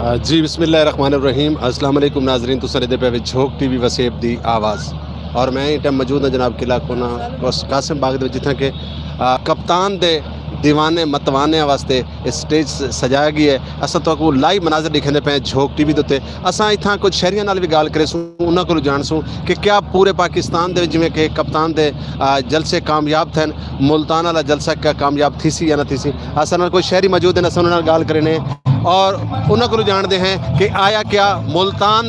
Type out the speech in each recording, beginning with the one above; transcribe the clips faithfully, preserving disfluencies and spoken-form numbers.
آ، جی، بسم اللہ الرحمن الرحیم۔ السلام علیکم ناظرین، تساں ݙیہدے پئے وے جھوک ٹی وی وسیب دی آواز، اور میں ایں ٹائم موجود ہاں جناب قلعہ کونا قاسم باغ دے وچ، جتھاں کہ، آ، کپتان دے دیوانے متوانے واسطے اسٹیج س-، سجایا ڳیا ہے۔ اساں تہاکوں لائیو مناظر ݙکھیندے پئے ہیں جھوک ٹی وی دے اتے۔ اساں اتھاں کچھ شہریاں نال وی ڳالھ کریسوں، انہاں کولوں ڄاݨسوں کہ کیا پورے پاکستان دے وچ جیویں کہ کپتان دے، آ، جلسے کامیاب تھئن، ملتان والا جلسہ کیا کامیاب تھیسی یا نہ تھیسی۔ اساں نال کچھ شہری موجود ہن، اساں انہاں نال ڳالھ کرینے اور انہاں کولوں ڄاݨدے ہیں کہ آیا کیا ملتان،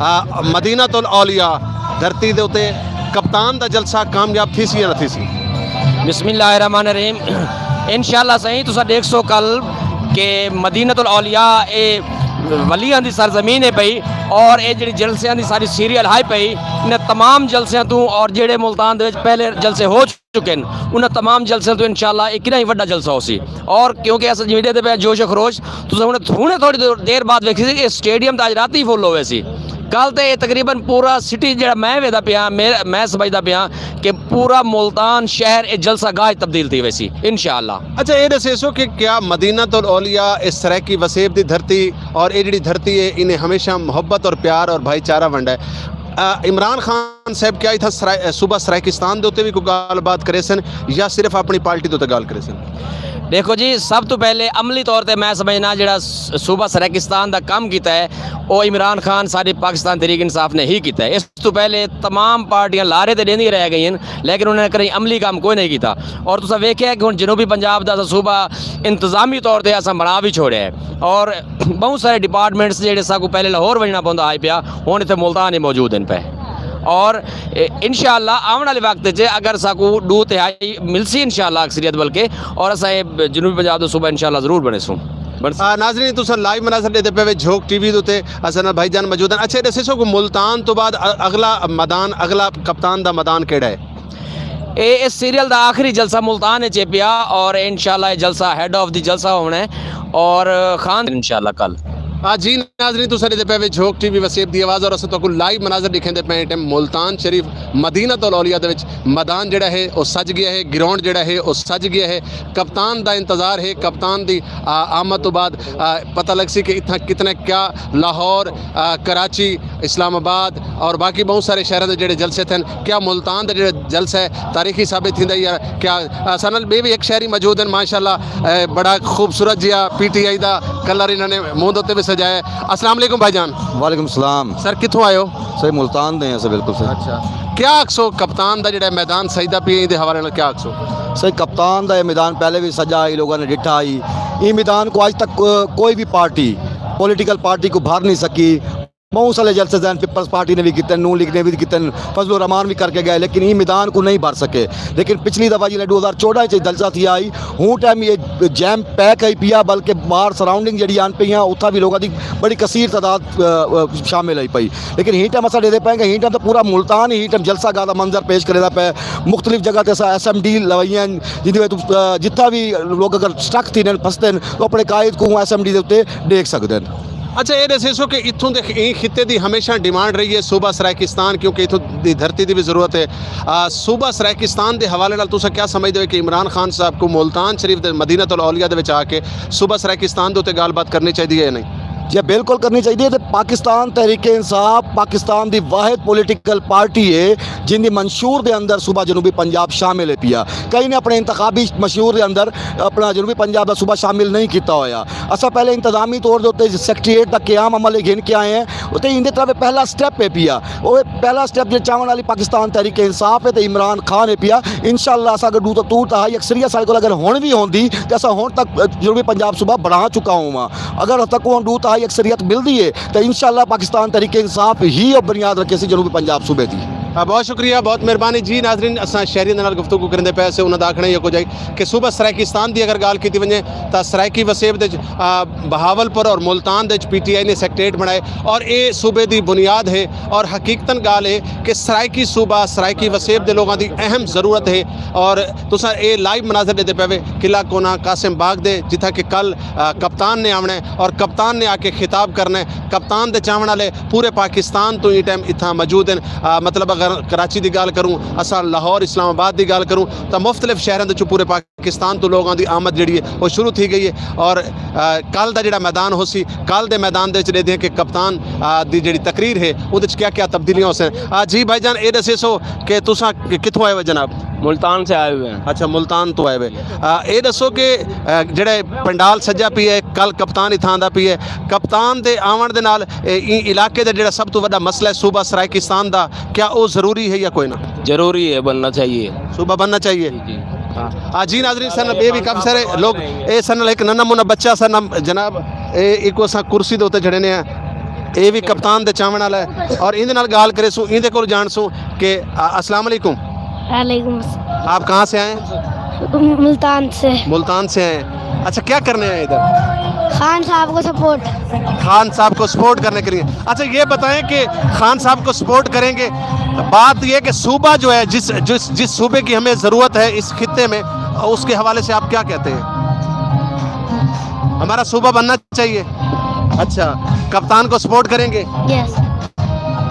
آ، مدینۃ الاولیاء دھرتی دے اتے کپتان دا جلسہ کامیاب تھیسی یا نہ تھیسی؟ بسم اللہ الرحمن الرحیم۔ انشاءاللہ سائیں، تساں ݙیکھسو کل کہ مدینۃ الاولیاء اے ولیاں دی سرزمین ہے پئی، اور اے جڑی جلسیاں دی ساری سیریل ہائی پئی، انہاں تمام جلسیاں توں اور جڑے ملتان دے وچ پہلے جلسے ہو چکے ہیں، انہاں تمام جلسیاں توں انشاءاللہ اے کݙاں ہی وݙا جلسہ ہوسی۔ اور کیونکہ اساں میڈیا دے پئے جوش و خروش، تساں ہݨ، ہݨ تھوڑی دیر، دیر بعد ویکھیسو کہ اسٹیڈیم تاں اڄ راتی فل ہوویسی۔ کل تے اے تقریباً پورا سٹی جڑا میں ویدا پیاں، میں، میں سمجھدا پیاں کہ پورا ملتان شہر اے جلسہ گاہ تبدیل تھی ویسی انشاءاللہ۔ اچھا، اے ݙسیسو کہ کیا مدینۃ الاولیاء اے سرائیکی وسیب دی دھرتی اور اے جڑی دھرتی ہے، انہیں ہمیشہ محبت اور پیار اور بھائی چارہ ونڈا ہے؟ آ، عمران خان صاحب کیا اتھاں سرا-، صوبہ سرائیکستان دے اتے وی کوئی ڳالھ بات کریسن یا صرف اپݨی پارٹی دے اتے ڳالھ کریسن؟ ݙیکھو جی، سب توں پہلے عملی طور تے میں سمجھنا جڑا س-، صوبہ سرائیکستان دا کم کیتا ہے، او عمران خان ساݙی پاکستان تحریک انصاف نے ہی کیتا ہے۔ اس توں پہلے تمام پارٹیاں لارے تے ݙیندیاں رہ ڳئین، لیکن انہاں نے کہیں عملی کم کوئی نہیں کیتا۔ اور تساں ویکھیا کہ ہݨ جنوبی پنجاب دا اساں صوبہ انتظامی طور تے اساں بݨا وی چھوڑیا ہے، اور ٻہوں سارے ڈپارٹمنٹس جڑے ساکوں پہلے لاہور ونڄݨا پوندا ہائی پیا، ہݨ اتھے ملتان ہی موجود ہن پئے۔ اور، اے، انشاءاللہ آوݨ والے وقت وچ اگر ساکوں ݙو تہائی ملسی انشاءاللہ اکثریت، بلکہ، اور اساں اے جنوبی پنجاب دا صوبہ انشاءاللہ ضرور بݨیسوں۔ بݨ- آ، ناظرین، تساں لائیو مناظر ݙیہدے پئے وے جھوک ٹی وی دے اتے، اساں نال بھائی جان موجود ہن۔ اچھا، اے ݙسیسو کہ ملتان توں بعد ا-، اڳلا میدان، اڳلا کپتان دا میدان کیڑھا ہے؟ اے اس سیریل دا آخری جلسہ ملتان اچ ہے پیا، اور انشاءاللہ اے جلسہ ہیڈ آف دی جلسہ ہووݨا ہے، اور خان انشاءاللہ کل۔ آ جی ناظرین، تساں ݙیہدے پئے وے جھوک ٹی وی وسیب دی آواز، اور اساں تہاکوں لائیو مناظر ݙکھیندے پئے ہیں ٹائم ملتان شریف مدینۃ الاولیاء دے وچ میدان جڑا ہے او سج ڳیا ہے، گراؤنڈ جڑا ہے او سج ڳیا ہے۔ کپتان دا انتظار ہے، کپتان دی، آ، آمد توں بعد، آ، پتہ لڳسی کہ اتھاں کتنے کیا لاہور، آ، کراچی، اسلام آباد اور باقی ٻہوں سارے شہراں دے جڑے جلسے تھئن، کیا ملتان دا جڑا جلسہ ہے تاریخی ثابت تھیندا ہے یا کیا؟ اساں نال ٻئے وی ہک شہری موجود ہن ماشاءاللہ، اے، بڑا خوبصورت جیہا پی ٹی آئی دا کلر انہاں نے منہ دے اتے وی سجایا ہے۔ السلام علیکم بھائی جان۔ وعلیکم السلام۔ سر کتھوں آئے ہو؟ سر ملتان دے ہیں سر، بالکل سر۔ اچھا، کیا آکھسو کپتان دا جڑا میدان سجدا پیا ایندے حوالے نال کیا آکھسو؟ سر کپتان دا یہ میدان پہلے بھی سجا ہی، لوگوں نے ڈٹھا ہی، ایں میدان کو اج تک کو-، کوئی بھی پارٹی، پولیٹیکل پارٹی کو بھر نہیں سکی۔ ٻہوں سارے جلسے زین پیپلز پارٹی نے بھی کیتے، نون لیگ نے بھی کیتے، فضل الرحمان بھی کر کے گئے، لیکن ایں میدان کو نہیں بھر سکے۔ لیکن پچھلی دفعہ جی ݙو ہزار چوݙاں وچ جلسہ تھی آئی، ہوں ٹائم یہ جیم پیک ہی پیا، بلکہ باہر سراؤنڈنگ جڑی آن پئی ہیں، اتھاں بھی لوگوں دی بڑی کثیر تعداد، آ، آ، شامل ہوئی پئی۔ لیکن ہی ٹائم اساں ݙیہدے پئے کہ ہی ٹائم تو پورا ملتان ہی ٹائم جلسہ گاہ دا منظر پیش کریندا پئے۔ مختلف جگہ تے اساں ایس ایم ڈی لوائی ہیں، جیندے وچ، آ، جتھاں بھی لوگ اگر سٹک تھی نن، پھستے ہیں، تو اپنے قائد کو ایس ایم ڈی دے اتے ݙیکھ سکدے ہیں۔ اچھا، اے ݙسیسو کہ اتھوں دے، ایں خطے دی ہمیشہ ڈیمانڈ رہی ہے صوبہ سرائیکستان، کیونکہ اتھوں دی دھرتی دی بھی ضرورت ہے۔ آ، صوبہ سرائیکستان دے حوالے نال تساں کیا سمجھدے ہو کہ عمران خان صاحب کو ملتان شریف دے مدینۃ الاولیاء دے وچ آ کے صوبہ سرائیکستان دے اتے ڳالھ بات کرنی چاہیدی ہے یا نہیں؟ جی بالکل کرنی چاہیے۔ تے پاکستان تحریک انصاف پاکستان دی واحد پولیٹیکل پارٹی ہے جن دی منشور دے اندر صوبہ جنوبی پنجاب شامل ہے پیا۔ کہیں نے اپنے انتخابی منشور دے اندر اپنا جنوبی پنجاب دا صوبہ شامل نہیں کیتا ہویا۔ اساں پہلے انتظامی طور دے اتے سیکریٹریٹ دا قیام عمل گھن کے آئے ہیں، اتے ایندے طرف پہلا سٹیپ ہے پیا۔ وہ پہلا سٹیپ جو چاون والی پاکستان تحریک انصاف ہے تے عمران خان ہے پیا۔ انشاءاللہ اساں اگر ڈو تو ٹو تہائی اکثریت سارے کول اگر ہن بھی ہوندی تے اساں ہن تک جنوبی پنجاب صوبہ بنا چکا ہوں۔ اگر تک ہن ڈو تہائی اکثریت ملدی ہے تے انشاءاللہ پاکستان تحریک انصاف ہی او بنیاد رکھے سی جنوبی پنجاب صوبے دی۔ آ، بہت شکریہ، بہت مہربانی جی۔ ناظرین، اساں شہریاں دے نال گفتگو کرندے پئے سے، انہاں دا آکھنا ہی کجھ ہے کہ صوبہ سرائیکستان دی اگر ڳالھ کیتی ونڄے تاں سرائیکی وسیب دے وچ، آ، بہاول پور اور ملتان دے وچ پی ٹی آئی نے سیکریٹریٹ بݨائے اور اے صوبے دی بنیاد ہے اور حقیقتاً ڳالھ ہے کہ سرائیکی صوبہ، سرائیکی وسیب دے لوگاں دی اہم ضرورت ہے۔ اور تساں اے لائیو مناظر ݙیہدے پئے وے قلعہ کونا قاسم باغ دے، جتھاں کہ کل، آ، کپتان نے آوݨا ہے اور کپتان نے آ کے خطاب کرنا ہے۔ کپتان دے چاون والے پورے پاکستان توں ایں ٹائم اتھاں موجود ہیں۔ آ، مطلب اگر کراچی دی ڳالھ کروں، اساں لاہور، اسلام آباد دی ڳالھ کروں تاں مختلف شہراں دے وچوں پورے پاکستان توں لوگاں دی آمد جڑی ہے وہ شروع تھی گئی ہے۔ اور، آ، کل دا جڑا میدان ہو سی، کل دے میدان دے وچ ݙیہدے ہیں کہ کپتان، آ، دی جڑی تقریر ہے اودے وچ کیا کیا تبدیلیاں ہو سن۔ آ، جی بھائی جان، اے ݙسیسو کہ تساں کتھوں آئے ہوئے جناب؟ ملتان سے آئے ہوئے ہیں۔ اچھا، ملتان تو آئے ہوئے۔ آ، اے ݙسو کہ، آ، جڑا پنڈال سجا پیا ہے، کل کپتان اتھاں آندا پیا ہے، کپتان دے آوݨ دے نال، اے، ایں علاقے دا جڑا سب تو وݙا مسئلہ ہے صوبہ سرائیکستان دا، کیا او ضروری ہے یا کوئی نہ؟ ضروری ہے، بننا چاہیے۔ صوبہ بننا چاہیے۔ جی، جی۔ ہاں۔ آ، جی ناظرین، سن ٻئے وی کافی سارے لوگ، اے سن ہک ننھا منھا بچہ سن جناب، اے ایکو اساں کرسی دے اتے جھڑے نے ہیں۔ اے وی کپتان دے چاون والا ہے اور ایندے نال ڳالھ کریسوں، ایندے کول جانسوں کہ، آ، السلام علیکم۔ وعلیکم السلام۔ آپ کہاں سے آئے ہیں؟ ملتان سے۔ ملتان سے آئے ہیں۔ اچھا، کیا کرنے آئے ہیں ادھر؟ خان صاحب کو سپورٹ۔ خان صاحب کو سپورٹ کرنے کے لیے۔ اچھا، یہ بتائیں کہ خان صاحب کو سپورٹ کریں گے، بات یہ کہ صوبہ جو ہے، جس، جس، جس صوبے کی ہمیں ضرورت ہے اس خطے میں، اس کے حوالے سے آپ کیا کہتے ہیں؟ ہمارا صوبہ بننا چاہیے۔ اچھا، کپتان کو سپورٹ کریں گے؟ یس۔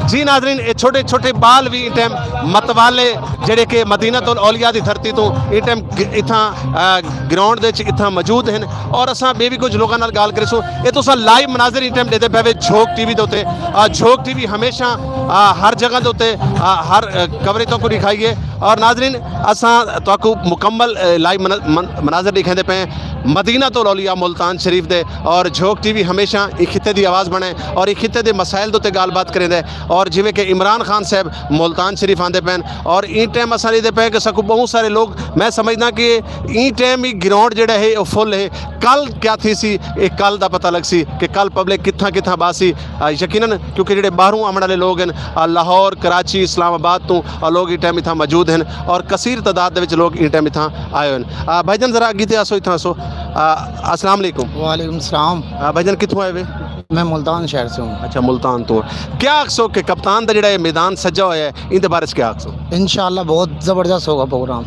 جی ناظرین، اے چھوٹے چھوٹے ٻال وی ایں ٹائم متوالے جڑے کہ مدینۃ الاولیاء دی دھرتی توں ایں ٹائم گ-، اتھاں، آ، گراؤنڈ دے وچ اتھاں موجود ہیں اور اساں ٻئے وی کجھ لوکاں نال ڳالھ کریسوں۔ اے تساں لائیو مناظر ایں ٹائم ݙیہدے پئے وے جھوک ٹی وی دے اتے۔ آ، جھوک ٹی وی ہمیشہ، آ، ہر جگہ دے اتے، آ، ہر، آ، کوریج تہاکوں ݙکھائیے۔ اور ناظرین، اساں تہاکوں مکمل، آ، لائیو من-، من-، مناظر ݙکھیندے پئے ہیں مدینۃ الاولیاء ملتان شریف دے۔ اور جھوک ٹی وی ہمیشہ ایں خطے دی آواز بݨے اور ایں خطے دے مسائل دے اتے ڳالھ بات کریندے۔ اور جیویں کہ عمران خان صاحب ملتان شریف آندے پئے ہیں اور ایں ٹائم اساں ݙیہدے پئے کہ ساکوں ٻہوں سارے لوگ، میں سمجھداں کہ ایں ٹائم ہی گراؤنڈ جڑا ہے او فل ہے۔ کل کیا تھیسی، اے کل دا پتہ لڳسی کہ کل پبلک کتھاں کتھاں ٻاہسی۔ آ، یقیناً کیونکہ جڑے ٻاہروں آوݨ والے لوگ ہیں، آ، لاہور، کراچی، اسلام آباد توں، آ، لوگ ایں ٹائم اتھاں موجود ہیں اور کثیر تعداد دے وچ لوگ ایں ٹائم اتھاں آئے ہوئے ہیں۔ آ، بھائی جان ذرا اڳی تے آسو، اتھاں آسو۔ آ، السلام علیکم۔ وعلیکم السلام۔ آ، بھائی جان کتھوں آئے وے؟ میں ملتان شہر سے ہوں۔ اچھا، ملتان توں۔ کیا آکھسو کہ کپتان دا جڑا اے میدان سجا ہویا ہے، ایندے بارے وچ کیا آکھسو؟ انشاءاللہ بہت زبردست ہوگا پروگرام۔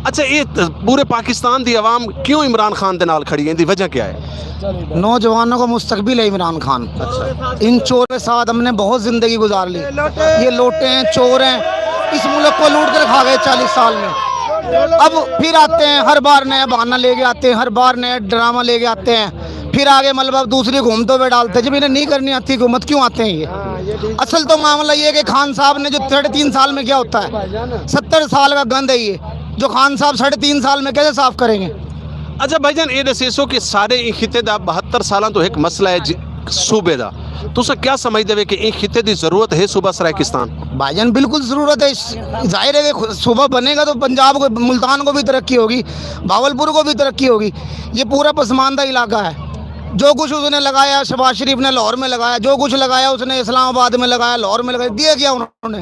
اچھا، اے ت-، پورے پاکستان دی عوام کیوں عمران خان دے نال کھڑی ہے؟ ایندی وجہ کیا ہے؟ نوجوانوں کا مستقبل ہے عمران خان۔ اچھا۔ ان چور کے ساتھ ہم نے بہت زندگی گزار لی۔ یہ لوٹے ہیں، چور ہیں، اس ملک کو لوٹ کر کھا گئے چالیس سال میں۔ اب پھر آتے ہیں، ہر بار نیا بہانہ لے کے آتے ہیں، ہر بار نیا ڈرامہ لے کے آتے ہیں۔ پھر آگے مطلب اب دوسری حکومتوں پہ ڈالتے ہیں۔ جب انہیں نہیں کرنی آتی حکومت، کیوں آتے ہیں یہ؟ اصل تو معاملہ یہ ہے کہ خان صاحب نے جو ساڑھے تین سال میں کیا ہوتا ہے، ستر سال کا گند ہے یہ، جو خان صاحب ساڑھے تین سال میں کیسے صاف کریں گے؟ اچھا بھائی جان، اے ݙسیسو کہ سارے ایں خطے دا بہتر سالاں توں ہک مسئلہ ہے جی، صوبے دا۔ تساں کیا سمجھدے وے کہ ایں خطے دی ضرورت ہے صوبہ سرائیکستان؟ بھائی جان، بالکل ضرورت ہے۔ ظاہر ہے کہ صوبہ بنے گا تو پنجاب کو، ملتان کو بھی ترقی ہوگی، بہاولپور کو بھی ترقی ہوگی۔ یہ پورا پسماندہ علاقہ ہے۔ جو کچھ اس نے لگایا، شہباز شریف نے لاہور میں لگایا، جو کچھ لگایا اس نے اسلام آباد میں لگایا، لاہور میں لگایا، دیا کیا انہوں نے؟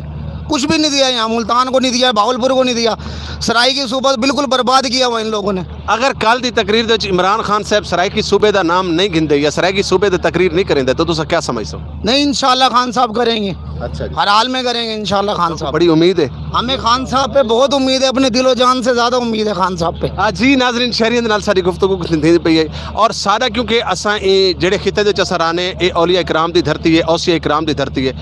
کچھ بھی نہیں دیا۔ یہاں ملتان کو نہیں دیا، بہاولپور کو نہیں دیا۔ سرائیکی صوبہ بالکل برباد کیا ہوا ان لوگوں نے۔ اگر کل دی تقریر دے وچ عمران خان صاحب سرائیکی صوبے دا نام نہیں گھندے یا سرائیکی صوبے دی تقریر نہیں کریندے تو تساں کیا سمجھسو؟ نہیں، انشاءاللہ خان صاحب کریں گے۔ اچھا جی۔ ہر حال میں کریں گے انشاءاللہ خان صاحب۔ بڑی امید ہے۔ ہمیں خان صاحب پہ بہت امید ہے، اپنے دل و جان سے زیادہ امید ہے خان صاحب پہ۔ آ جی ناظرین، شہریاں دے نال ساݙی گفتگو تھیندی پئی ہے اور سارا کیونکہ اساں اے جڑے خطے دے وچ اساں رہنے، اے اولیاء اکرام دی دھرتی ہے، اوصیاء اکرام دی دھرتی ہے۔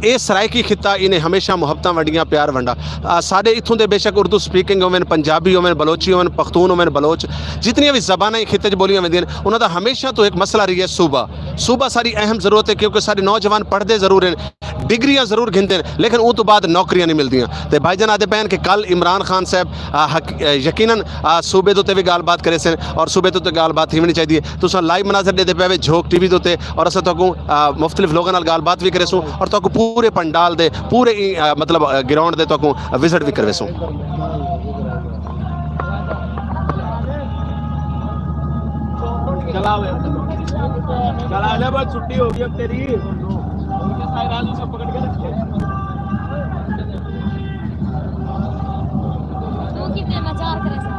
اے سرائیکی خطہ، انہیں ہمیشہ محبتاں ونڈیاں، پیار ونڈا۔ آ، ساݙے اتھوں دے بے شک اردو سپیکنگ ہوون، پنجابی ہوون، بلوچی ہوون، پختون ہوون، بلوچ بلوچ، جتنیاں وی زباناں ایں خطے اچ ٻولیاں ویندیاں ہن، انہاں دا ہمیشہ توں ہک مسئلہ رہی ہے صوبہ۔ صوبہ ساݙی اہم ضرورت ہے، کیونکہ ساݙے نوجوان پڑھدے ضرور ہن، ڈگریاں ضرور گھندے ہن، لیکن اوں توں بعد نوکریاں نہیں ملدیاں۔ تے بھائی جان آہدے پئے ہن کہ کل عمران خان صاحب، آ، حق-، آ، یقیناً، آ، صوبے دے اتے وی ڳالھ بات کریسن اور صوبے دے اتے ڳالھ بات تھیوݨی چاہیدی ہے۔ تساں لائیو مناظر ݙیہدے پئے وے جھوک ٹی وی دے اتے، اور اساں تہاکوں، آ، مختلف لوگاں نال ڳالھ بات وی کریسوں اور تہاکوں پورے پنڈال دے، پورے ایں، آ، مطلب، آ، گراؤنڈ دے تہاکوں وزٹ وی کرویسوں۔ چلا وے۔ چلا لے بس، چھٹی ہو گئی اب تیری۔ تو کتنے مزار کرے؟